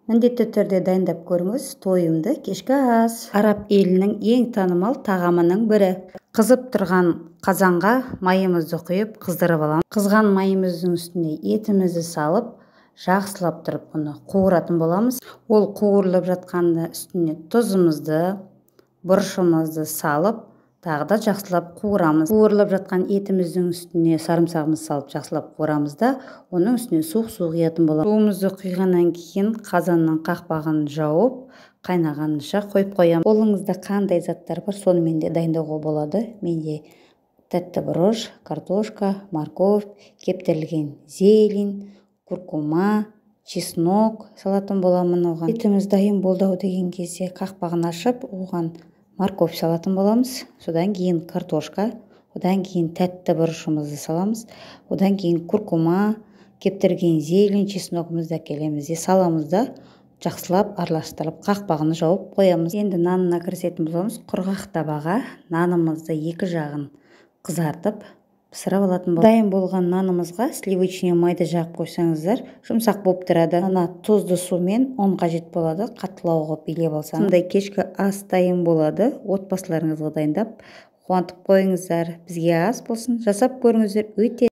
Міндетті түрде дайындап көріңіз, тойымды кешкі ас. Араб елінің ең танымал тағамының бірі. Қызып тұрған қазанға майымызды құйып, қыздырып аламыз. Қызған майымыздың үстіне етімізді салып, жақсылап тұрып оны қуыратын боламыз. Ол қуырылып жатқанда үстіне тұзымызды, бұрышымызды салып, тағы да жақсылап қуырамыз. Қуырылып жатқан етіміздің үстіне сарымсағымызды салып, жақсылап қуырамыз да, оның үстіне суық су құятын боламыз. Суымызды құйғаннан кейін қазанның қақпағын жауып, қайнағанынша қойып қоямыз. Қолыңызда қандай заттар бар, сонымен де дайындауға болады. Менде тәтті бұрыш, картошка, морковь, кептірілген зелень, куркума, чеснок салатын боламын оған. Етіміз дайын болды ау деген кезде қақпағын ашып, оған морковь салатын боламыз. Содан кейін картошка, одан кейін тәтті бұрышымызды саламыз, одан кейін куркума, кептірген зелень, чесногымызды әкелеміз де саламыз да, жақсылап араластырып, қақпағын жауып қоямыз. Енді нанына кірісетін боламыз. Құрғақ табаға нанымызды екі жағын қызартып, пісіріп алатын боламыз. Дайын болған нанымызға сливочный майды жағып қойсаңыздар, жұмсақ болып тұрады. Ана тұзды сумен ұн қажет болады, қаттылау қылып илеп алсаңыз. Сондай кешкі ас дайын болады. Отбасыларыңызға дайындап, қуантып қойыңыздар. Бізге ас болсын, жасап көріңіздер, өте